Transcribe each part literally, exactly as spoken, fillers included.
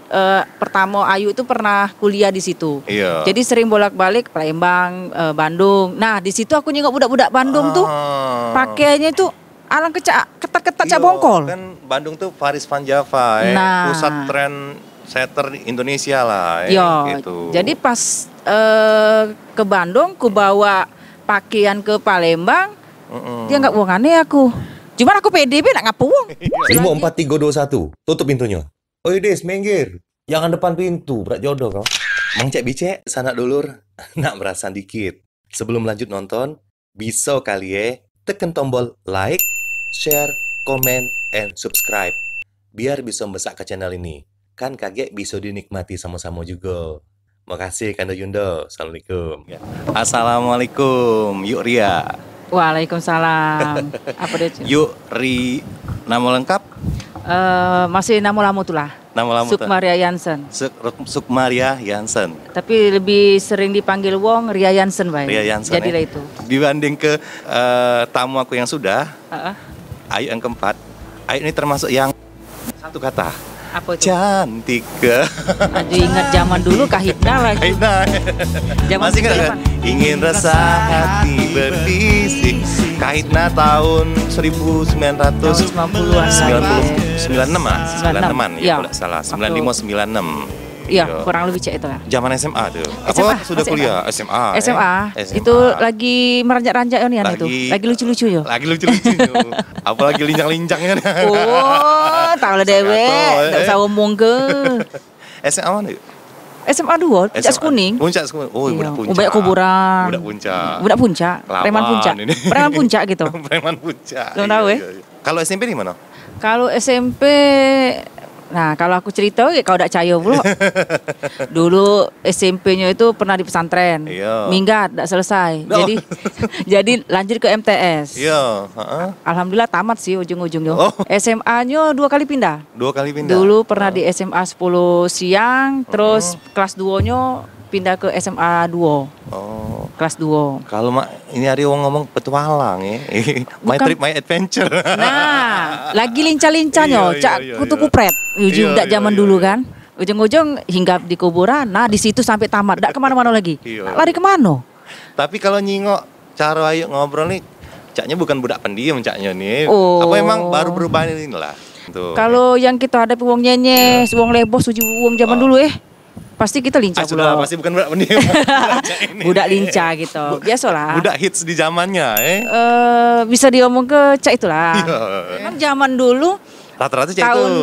Eh, pertamo Ayu tu pernah kuliah di situ. Iya. Jadi sering bolak-balik Palembang, eh, Bandung. Nah, di situ aku nyingok budak-budak Bandung tu, ah, pakaiannya tu alangke cak ketat-ketat cak bongkol. Kan Bandung tu Paris Van Java, eh. Nah. Pusat trendsetter di Indonesia lah, eh, yo, gitu. Jadi pas, eh, ke Bandung, ku bawa pakaian ke Palembang, dia nggak wong aneh aku. Cuman aku pede be nak ngapa wong. Lima, empat, tiga, dua, satu. Tutup pintunya. Oi, Des, minggir. Jangan depan pintu, berat jodoh kau. Mang Cek Bicek, sanak dulur, nak merasan dikit. Sebelum lanjut nonton, bisa kali eh tekan tombol like, share, comment, and subscribe. Biar bisa membesak ke channel ini. Kan kagek bisa dinikmati sama-sama juga. Makasih Kanda Yunda. Assalamualaikum. Ya. Assalamualaikum, Yuk Ria. Waalaikumsalam. Apa dia, Cik? Yuk Ri, nama lengkap? Eh, masih nama lama tu lah. Nama lama tu? Sukmaria Yansen. Suk-, Ruk-, Sukmaria Yansen. Tapi lebih sering dipanggil wong Ria Yansen bae. Ria Yansen, jadilah eh, itu. Dibanding ke, eh, tamu aku yang sudah, heeh, Ayu yang keempat, Ayu ini termasuk yang satu kata. Apa itu? Cantik. Aduh, ingat zaman dulu Kahitna lagi. Kahitna. Zaman masih ingat kan? Ingin rasa hati berbisik. Kahitna tahun seribu sembilan ratus sembilan puluhan. Tahun sembilan puluh, sembilan enam ah? Sembilan enam. Sembilan enam-an, ya, ya, kalau tidak salah. Waktu sembilan lima, sembilan enam. Iya, iya, kurang lebih cak itu lah. Zaman S M A tu. Apa S M A, sudah masih kuliah? S M A. S M A, eh? S M A. Itu lagi meranjak-ranjak yo nian itu. Lagi, lagi lucu-lucu yo. Lagi lucu-lucu yo. Apalagi linjang-linjang kan. Oh, tahu lah dewek. Ndak usah omong ke. S M A mana? S M A dua, Puncak Sekuning. Puncak Sekuning. Oh, iya, budak Puncak. Banyak kuburan. Budak Puncak. Budak Puncak. Preman Puncak. Preman Puncak gitu. Preman Puncak. Belum tahu, eh? Iya, iya. Kalau S M P di mana? Kalau S M P, nah, kalau aku cerita, kau dak percaya pula. Dulu S M P-nyo itu pernah di pesantren. Iya. Minggat, dak selesai. Jadi, jadi lanjut ke M T S. Iya, heeh. Alhamdulillah tamat sih ujung-ujungnya. Oh. S M A-nyo dua kali pindah. Dua kali pindah? Dulu pernah di S M A sepuluh siang, terus kelas duo-nyo pindah ke S M A duo. Oh. Kelas duo. Kalau mak ini hari wong ngomong petualang ya. My trip, my adventure. Nah, lagi lincah-lincahnya, iya, iya, cak iya, kutu kupret. Ujung dak zaman dulu kan. Ujung-ujung hinggap di kuburan. Nah, di situ sampai tamat. Dak kemana-mana lagi. Iya. Lari kemana? Tapi kalau nyingok cara Ayu ngobrol nih, caknya bukan budak pendiam caknya nih. Oh. Apa emang baru berubah ini lah. Tuh. Kalau yang kita hadapi wong nyenyes, wong lebos, uji wong zaman dulu eh. Pasti kita lincah. Ah, sudah, pasti bukan budak pendiam. Budak lincah gitu. Biasalah. Budak hits di zamannya, eh. Eh, bisa diomong ke cak itulah. Iya. Kan zaman dulu, rata-rata cak itu. Tahun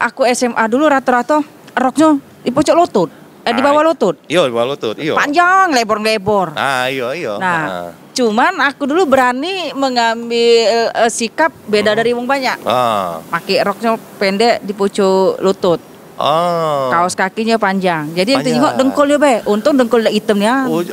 aku S M A dulu rata-rata roknya di pucuk lutut. Eh, di bawah lutut. Iya, di bawah lutut, iya. Panjang, lebor-lebor. Ah, iya, iya. Nah, cuman aku dulu berani mengambil, eh, sikap beda dari wong banyak. Ah. Pakai roknya pendek di pucuk lutut. Oh. Kaos kakinya panjang. Jadi yang tengok dengkulnya be. Untung dengkul dak hitam ya. Oh,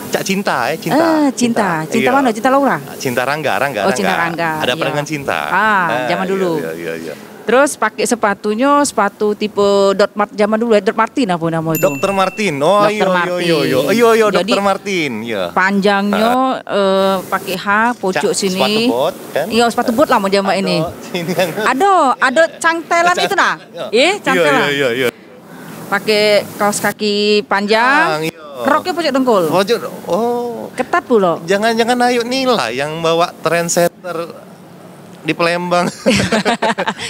cak cinta eh, cinta. Eh, cinta. Cinta mana? Cinta Laura? Cinta Rangga, Rangga. Oh, Cinta Rangga. Ada pernah dengan cinta. Ah, zaman dulu. Iya, iya, iya. Terus pakai sepatunya, sepatu tipe Dot Mart zaman dulu ya, Dot Martin apa nama itu? Dokter Martin. Oh, iya, iya, iya, iya. Iya, iya, Dokter Martin, iya. Panjangnya, eh, pakai H, pucuk sini. Sepatu bot, kan? Iya, sepatu bot lah mau zaman ini. Ada, ada cangtelan itu nah. Iya, cangtelan. Iya, iya, iya. Pakai kaos kaki panjang, roknya pucuk dengkul. Pucuk, oh. Ketat pula. Jangan-jangan Ayu ni lah yang bawa trendsetter di Palembang.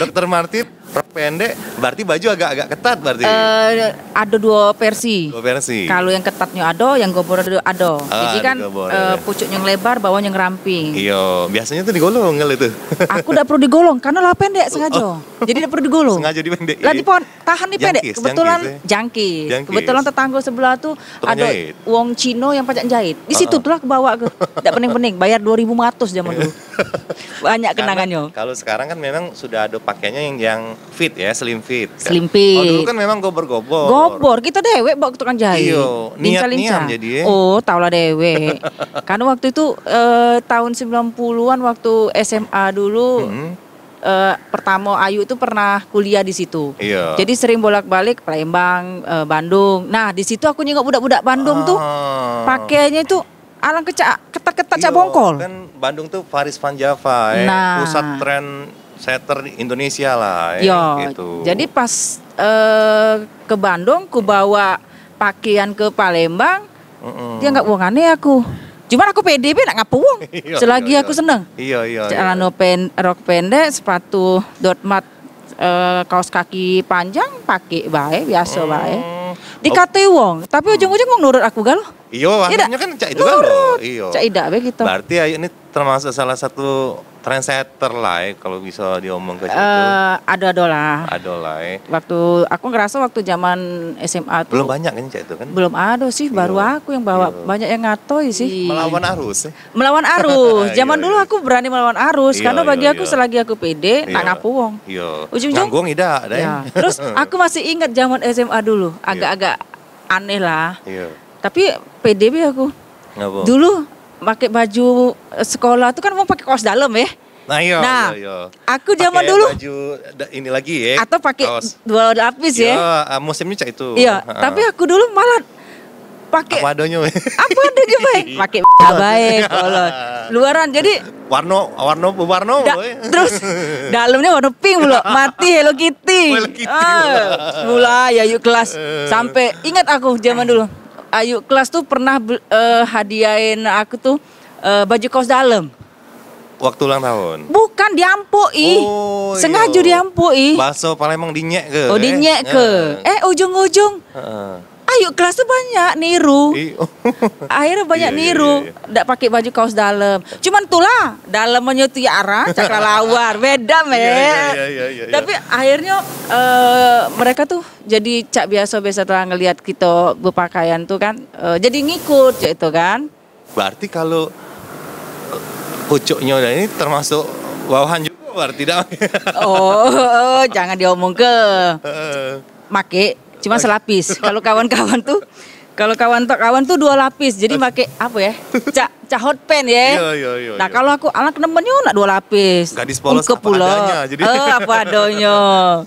Dokter Martin, rok pendek, berarti baju agak-agak ketat berarti. Eh, ada dua versi. Dua versi. Kalau yang ketatnya ada, yang gobor ada. Ah, jadi kan, eh, pucuknya ngelebar, bawahnya ngeramping. Iya, biasanya tuh digolong kalau itu. Aku dak perlu digolong karena lah pendek sengaja. Jadi dak perlu digolong. Sengaja dipendek. Lah dipon tahan ni pendek. Kebetulan jangkis. Kebetulan tetangga sebelah tu ada wong Cino yang pacak jahit. Di situ tulah kebawa ke. Dak pening-pening, bayar dua ribu lima ratus zaman dulu. Banyak kenangannya. Kalau sekarang kan memang sudah ada pakainya yang, yang fit ya, slim fit. Slim fit. Kalau dulu kan memang gobor-gobor. Gobor, kita dewek bawa ke tukang jahit. Iyo, niat nian jadi, eh. Oh, taulah dewek. Karena waktu itu, eh, tahun sembilan puluhan waktu S M A dulu, eh, pertama Ayu tu pernah kuliah di situ. Iya. Jadi sering bolak-balik Palembang, eh, Bandung. Nah, di situ aku nyingok budak-budak Bandung tu pakainya tu alangke cak ketat-ketat cak bongkol. Kan Bandung tu Paris Van Java, eh. Nah. Pusat tren Setter Indonesia lah, eh, Yo, gitu. Jadi pas, eh, ke Bandung, ku bawa pakaian ke Palembang, Mm-mm. Dia nggak wongane aku. Cuman aku pede be nak ngapo wong. Iya, Selagi iya, aku iya. seneng. Iya, iya, iya. Celana pen-, rok pendek, sepatu dotmat, eh, kaos kaki panjang, pakai bae, biasa bae. Hmm. Dikatoi wong, tapi ujung-ujung wong nurut aku galo. Iya, Iya dak? akhirnya kan cak itu kan. Nurut. Iya. Cak idak be gitu. Berarti Ayu ini termasuk salah satu trendsetter lah, eh, kalau bisa diomong ke situ. Eh, ado-ado lah. Ado lah, eh. Waktu, aku ngerasa waktu zaman S M A tuh Belum banyak kan cak itu kan? belum ado sih, baru Iya. aku yang bawa. Iya. Banyak yang ngatoi sih. Melawan arus, eh. Melawan arus. Zaman Iya, dulu iya. aku berani melawan arus, Iya, karena bagi iya, aku iya. selagi aku pede, nak Iya. ngapo wong. Iya. Ujung-ujung Nganggung idak, dai. Ya. Terus aku masih ingat zaman S M A dulu, Iya. agak-agak aneh lah. Iya. Tapi pede be aku. Ngapo? Dulu pakai baju, eh, sekolah tuh kan wong pakai kaos dalem, eh. Nah, iya, Nah, iya, iya. aku zaman Pakai dulu baju da-, ini lagi, ya. Atau pakai Kaos. dua lapis, ya. Ya, ah, musimnya cak itu. Iya, Heeh. tapi aku dulu malah pakai Apa adanya. apa adanya, bae. Pakai bae, kolor. Luaran, jadi Warna, warna, warna, Da-, eh. terus dalamnya warna pink pula, mati Hello Kitty. Hello Kitty Ah, pula. mulai ayu kelas Eh. sampai ingat aku zaman dulu. Ayu kelas tuh pernah be-, eh, hadiahin aku tuh, eh, baju kaos dalam. Waktu ulang tahun? Bukan, diampoi. Oh, Sengaja iya. diampoi. Bahasa Palembang dinyek ke, Oh, eh? dinyek ke. Heeh. Eh, ujung-ujung Heeh. ayu kelas tuh banyak niru. I-, oh. Akhirnya banyak Iya, iya, niru. iya, iya. Ndak pakai baju kaos dalam. Cuman tulah, dalamnya tiara, cak kelelawar. Beda, Iya, iya, Mek. iya, iya, iya, iya. Tapi akhirnya, eh, mereka tuh jadi cak biasa-biasa tuh ngelihat kita berpakaian tuh kan, eh, jadi ngikut cak itu kan. Berarti kalau, eh, pucuknya udah ini termasuk bawahan juga berarti dah. Oh, jangan diomong ke. Heeh. Make, cuma Oh. selapis. Kalau kawan-kawan tuh, kalau kawan tok kawan tuh dua lapis. Jadi make apa ya? Cak, cak hot pants ya. Iya, iya, iya, Nah, iya. kalau aku anak nemennya nak dua lapis. Gadis polos Ungkep apa pula. adanya, jadi. Eh, apa adanya.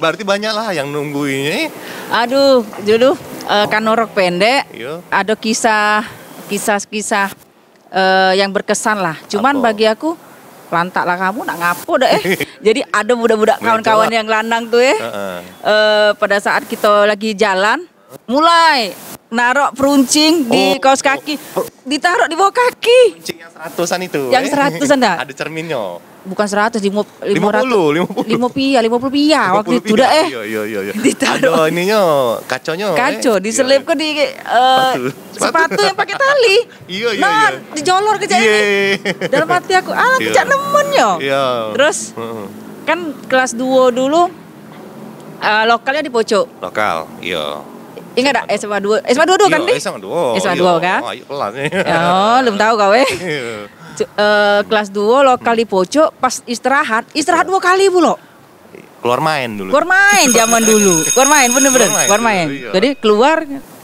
Berarti banyak lah yang nungguinnya, eh. Aduh, dulu, eh, kan norok pendek. Iya. Ada kisah, kisah-kisah, eh, yang berkesan lah. Cuman Apa? bagi aku, lantak lah kamu nak ngapo dah, eh. Jadi ada budak-budak Main kawan-kawan jalan. yang lanang tuh, eh. Heeh. Eh, pada saat kita lagi jalan, mulai narok peruncing di Oh, kaos kaki. oh, oh. Ditaruh di bawah kaki. Peruncing yang seratusan itu, Yang eh. seratusan dah. Ada cerminnya. Bukan seratus, lima, lima ratus. Lima puluh, lima puluh. Lima pia, lima puluh pia Lima waktu puluh itu pia. dah, eh. Iya, iya, iya, iya. Ditaruh. Ada ininya, kacanya, eh. Kaca, Iya. diselip ke di, eh, Sepatu. Sepatu. sepatu yang pakai tali. Iya, iya, Nah, iya. dijolor ke cak Iya. ini. Dalam hati aku, "Alah, Iya. cak nemen yo." Iya. Terus, Heeh. kan kelas dua dulu, eh, lokalnya di Pucuk. Lokal, iya. Ingat dak S M A dua? S M A dua dulu kan, Iya, Pi? S M A dua. S M A dua Iya. kan? Oh, ayo kelas ni. Oh, belum tahu kau, eh. Iya. Cu-, eh, kelas dua lokal di Pucuk, pas istirahat, istirahat Iya. dua kali pulo. Keluar main dulu. Keluar main zaman dulu. Keluar main, bener-bener. Keluar main Keluar dulu, main. iya. Jadi keluar,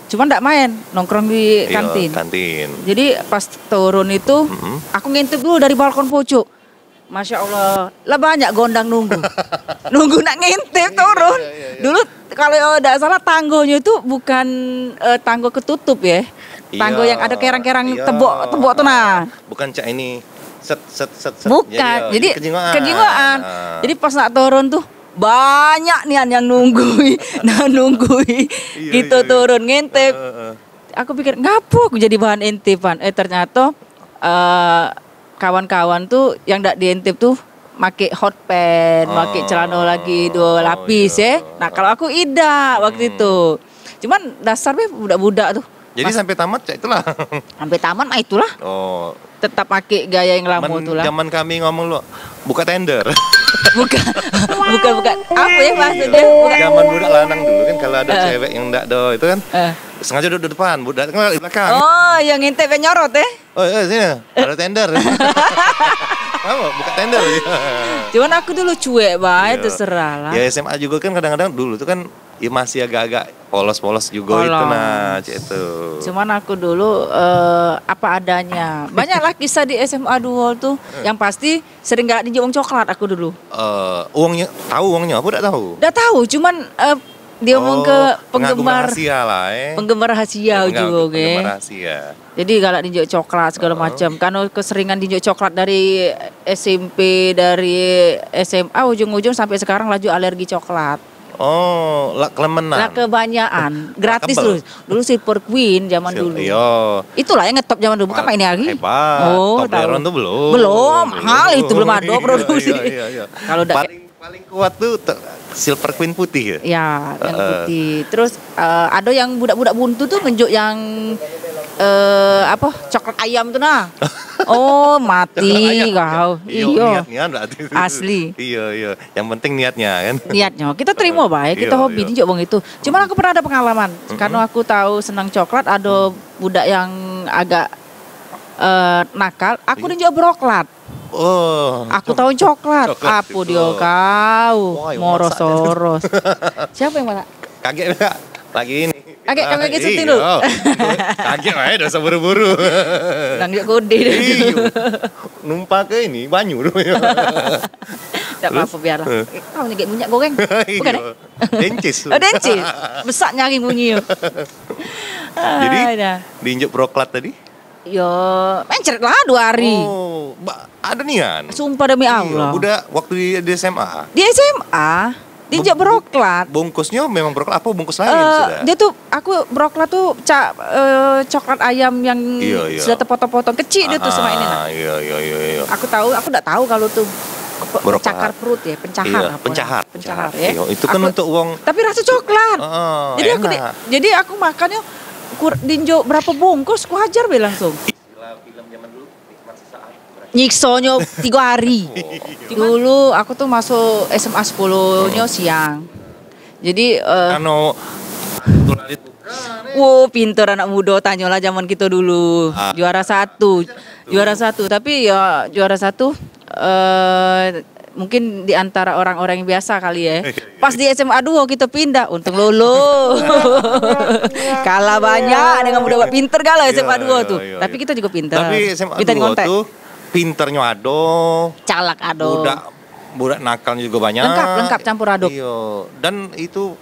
cuman ndak main, nongkrong di Iya, kantin. kantin. Jadi pas turun itu, Mm-mm. aku ngintip dulu dari balkon Pucuk. Masya Allah, lah banyak gondang nunggu. Nunggu nak ngintip Iya, turun. iya, iya, iya. Dulu kalau ndak salah tanggonyo itu bukan, eh, tanggo ketutup ya. Tanggo Iya. yang ada kerang-kerang Iya. tebok-tebok tu nah. Bukan cak ini, set, set, set, set. Bukan. Jadi, Jadi, jadi kejingoan. kejingoan. Ah. Jadi pas nak turun tuh banyak nian yang nunggui, nah nunggui Iya, kita iya, iya. turun ngintip. Heeh, heeh. Aku pikir, "Ngapo aku jadi bahan intipan?" Eh, ternyata, eh, kawan-kawan tuh yang dak diintip tuh make hot pants, make Oh, celana lagi dua lapis, iya. eh. Nah, kalau aku idak waktu Hmm. itu. Cuman dasar be budak-budak tuh. Jadi Mas sampai tamat cak itulah. Sampai tamat mah itulah. Oh. Tetap make gaya yang lama Men-, tuh lah. Zaman kami ngomong lu, buka tender. Bukan, bukan, bukan. Apa ya maksudnya? Bukan. Zaman budak lanang dulu kan kalau ada Heeh. cewek yang ndak ada itu kan, Heeh. sengaja duduk di depan, budak kan di belakang. Oh, yang ngintip yang nyorot, eh? Oh, eh, sini. Ada tender. Apa? Buka tender. Cuman aku dulu cuek bae, Iya. terserah lah. Ya, S M A juga kan kadang-kadang dulu tuh kan, ya, masih agak-agak polos-polos juga itu, Polos. nah, cak itu. Cuman aku dulu, eh, apa adanya. Banyaklah kisah di S M A dua tuh. Eh. Yang pasti sering galak dijak uang coklat aku dulu. Eh, uangnya, tahu uangnya apa dak tahu? Dak tahu, cuman, eh, Dia omong ke penggemar rahasia lah, eh. Penggemar rahasia juga, oke. Penggemar rahasia. Jadi galak dinjuk coklat segala macam. Karena keseringan dinjuk coklat dari S M P, dari S M A, ujung-ujung sampai sekarang laju alergi coklat. Oh, lah kelemenan. Lah kebanyakan. Gratis dulu. Dulu Silver Queen zaman dulu. Iya. Itulah yang ngetop zaman dulu, bukan main hari. Hebat. Oh, Toblerone tuh belum. Belum, mahal itu, belum ada produksi. Iya, iya, iya. Kalau dak Paling kuat tuh te- Silver Queen putih ya? Ya, yang putih. Terus eh, ada yang budak-budak buntu tuh ngenjuk yang eh apa? Coklat ayam tuh nah. Oh, mati kau. Iyo, iyo. Niatnya berarti. Asli. Iyo, iyo. Yang penting niatnya kan. Niatnya. Kita terima baik, kita hobi juga bang itu. Cuma aku pernah ada pengalaman. Karena aku tahu senang coklat, ada budak yang agak eh nakal, aku dinjuk broklat. Oh. Aku tahu coklat. Apa dia kau? Moros-oros. Siapa yang masak? Kaget dah. Lagi ini. Kaget kami ke syuting tu. Kaget wae dah buru-buru. Nang dia kode. Iyo. Numpah ke ini banyu tu. Tak apa-apa biarlah. Kau ni minyak goreng. Bukan eh? Dencis. Oh, dencis. Besar nyari bunyi tu. Jadi diinjuk broklat tadi? Yo, mencret lah dua hari. Oh, ada nian. Sumpah demi Allah. Budak waktu di, di S M A. Di S M A, diinjak broklat. Bungkusnya memang broklat apa bungkus lain sudah? Dia tuh aku broklat tuh cak eh, coklat ayam yang sudah terpotong-potong kecil dia tuh sama ini nah. Iya, iya, iya, iya. Aku tahu, aku ndak tahu kalau tuh pe- Broklat. Pencakar perut ya, pencahar apa? Pencahar. Pencahar ya. Iya, itu kan untuk uang. Tapi rasa coklat. Heeh, jadi aku di- enak. Jadi aku makannya kur, dinjo berapa bungkus ku hajar be langsung. Nyiksanyo tiga hari. Dulu aku tuh masuk S M A sepuluh nyo siang. Jadi eh, Ano, Wow, pinter anak muda, tanyolah zaman kita dulu. Juara satu. Juara satu, tapi ya juara satu eh mungkin di antara orang-orang yang biasa kali ya. Pas di S M A dua kita pindah, untung lolo. Kalah banyak dengan budak-budak pinter galo S M A dua tuh. Tapi kita juga pinter. Tapi S M A dua tuh pinternyo ado. Calak ado. Budak budak nakal juga banyak. Lengkap, lengkap campur aduk. Iyo, dan itu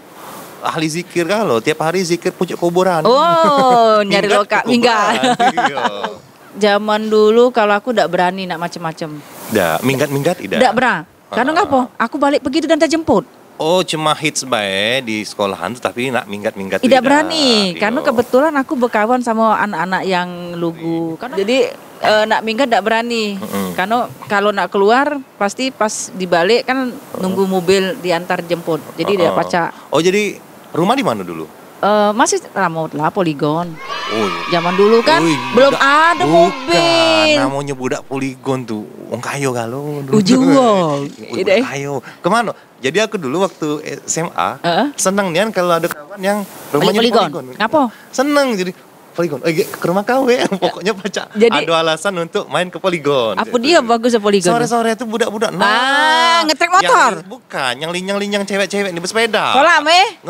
ahli zikir galo, tiap hari zikir pucuk kuburan. Oh, nyari lokak minggat. Iyo. Zaman dulu kalau aku dak berani nak macem-macem. Dak, minggat-minggat idak. Dak berani. Karena ngapo? Aku balik pagi tu dan tak jemput. Oh, cuma hits bae di sekolahan tu, tapi nak minggat-minggat tu idak berani. Karena kebetulan aku berkawan sama anak-anak yang lugu. Karena jadi eh, nak minggat dak berani. Karena kalau nak keluar pasti pas dibalik kan nunggu mobil diantar jemput. Jadi dak pacak. Oh, jadi rumah di mano dulu? Eh, masih lamo lah Poligon. Oh, iya. Zaman dulu kan belum ada mobil. Namonyo budak Poligon tu wong kayo galo dulu. Ujuo. Wong kayo. Kemano? Jadi aku dulu waktu S M A seneng nian kalau ada kawan yang rumahnya di Poligon. Ngapo? Seneng jadi Poligon. Eh, ke rumah kau ya. Pokoknya pacak ada alasan untuk main ke Poligon. Apa dia bagus Poligon? Sore-sore tu budak-budak nah. Ah, ngetrek motor. Bukan, yang linyang-linyang cewek-cewek ni bersepeda. Kolam eh?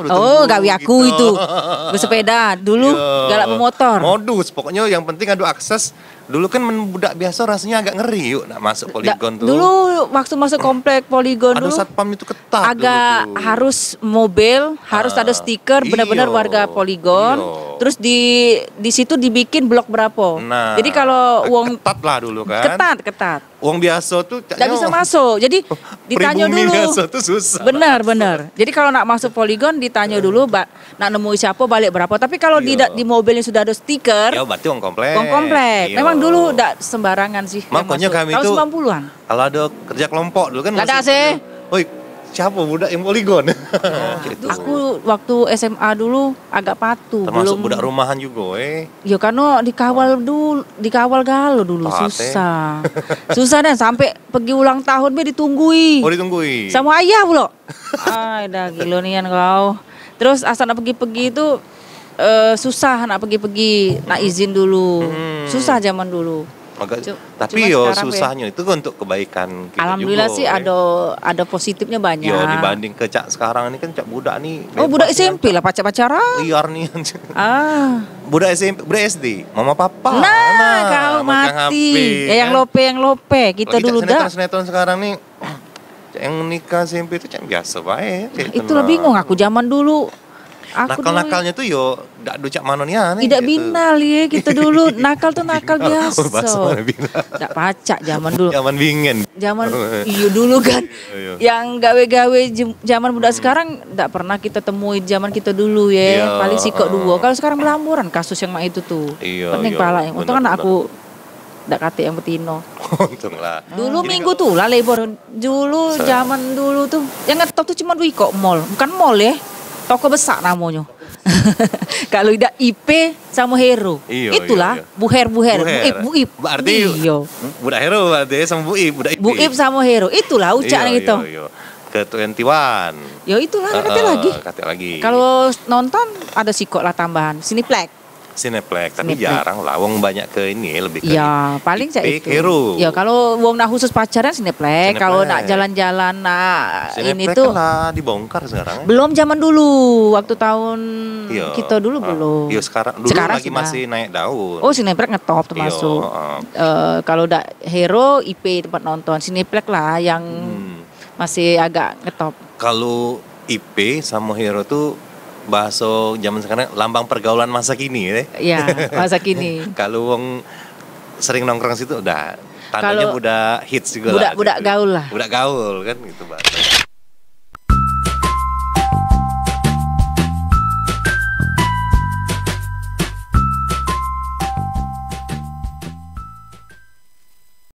Oh, gawe aku itu. Bersepeda. Dulu galak bermotor. Modus, pokoknya yang penting ada akses. Dulu kan men budak biasa rasanya agak ngeri yuk nak masuk Poligon tu. Dulu waktu masuk komplek Poligon dulu. Ada satpam itu ketat dulu tu. Agak harus mobil, harus ada stiker benar-benar warga Poligon. Terus di di situ dibikin blok berapa. Nah, jadi kalau wong ketat lah dulu kan. Ketat, ketat. Wong biasa tu tak bisa masuk. Jadi ditanyo dulu. Pribumi biasa tu susah. Benar, benar. Jadi kalau nak masuk Poligon ditanyo dulu ba- Nak nemui siapo balik berapo. Tapi kalau di, di mobil yang sudah ada stiker, ya, berarti wong komplek. Wong komplek. Iyo. Memang dulu dak sembarangan sih. Makonyo kami tu tahun sembilan puluhan. Kalau ada kerja kelompok dulu kan. Lah dak sih. Oi, siapo budak yang Poligon? Aku waktu S M A dulu agak patuh. Termasuk budak rumahan juga, eh. Ya karena dikawal dulu, dikawal galo dulu susah. Susah dan sampai pergi ulang tahun be ditunggui. Oh, ditunggui. Sama ayah pulo. Ai dah gilo nian kau. Terus asal nak pergi-pergi tu eh, susah nak pergi-pergi, nak izin dulu. Susah zaman dulu. Tapi yo susahnyo itu kan untuk kebaikan kita. Alhamdulillah sih ada ada positifnya banyak. Yo dibanding ke cak sekarang ni kan cak budak ni. Oh budak S M P lah pacar-pacaran. Liar ni. Ah. Budak S M P, budak S D, mama papa. Nah, kau mati. Ya yang lope yang lope kita dulu dah. Sinetron sekarang ni Cak Yang nikah S M P tu cak biaso bae. Itulah bingung aku zaman dulu. Nakal-nakalnyo tu yo dak ado cak mano nian. Idak binal ye, kito dulu nakal tu nakal biaso. Dak pacak zaman dulu. Zaman bingen. Zaman iyo dulu kan. Iyo. Yang gawe-gawe zaman budak sekarang dak pernah kito temui zaman kito dulu ye. Iyo, paling sikok duo. Kalau sekarang belamburan kasus yang mak itu tu. Iyo. Pening pala. Untung anak aku dak katik yang betino. Untung lah. Dulu minggu tu lah libur. Dulu zaman dulu tu yang ngetop tu cuma duo ikok mall. Bukan mall ye. Toko besak namonyo. Kalau idak I P samo Hero. Iyo, itulah iyo, iyo. Buher-buher. Buip, buip. Berarti iyo. Budak Hero berarti samo Buip, budak I P. Buip samo Hero. Itulah ucak gitu. Iyo, iyo. Ke twenty one. Yo itulah katik lagi. Katik lagi. Kalau nonton ada sikok lah tambahan. Cineplex. Cineplex, tapi jarang lah. Wong banyak ke ini, lebih ke ya, paling cak itu. Hero. Ya, kalau wong nak khusus pacaran Cineplex, kalau nak jalan-jalan nak ini Cineplex tu kan lah dibongkar sekarang. Belum zaman dulu, waktu tahun kita dulu belum. Iya, sekarang dulu sekarang lagi sudah. Masih naik daun. Oh, Cineplex ngetop termasuk. Iya, heeh. Eh, kalau dak Hero, I P tempat nonton. Cineplex lah yang masih agak ngetop. Kalau I P sama Hero tu bahaso zaman sekarang lambang pergaulan masa kini, eh. Ya, masa kini. Kalau wong sering nongkrong situ udah tandanya budak hits juga lah. Budak-budak gaul lah. Budak gaul kan gitu bahasa.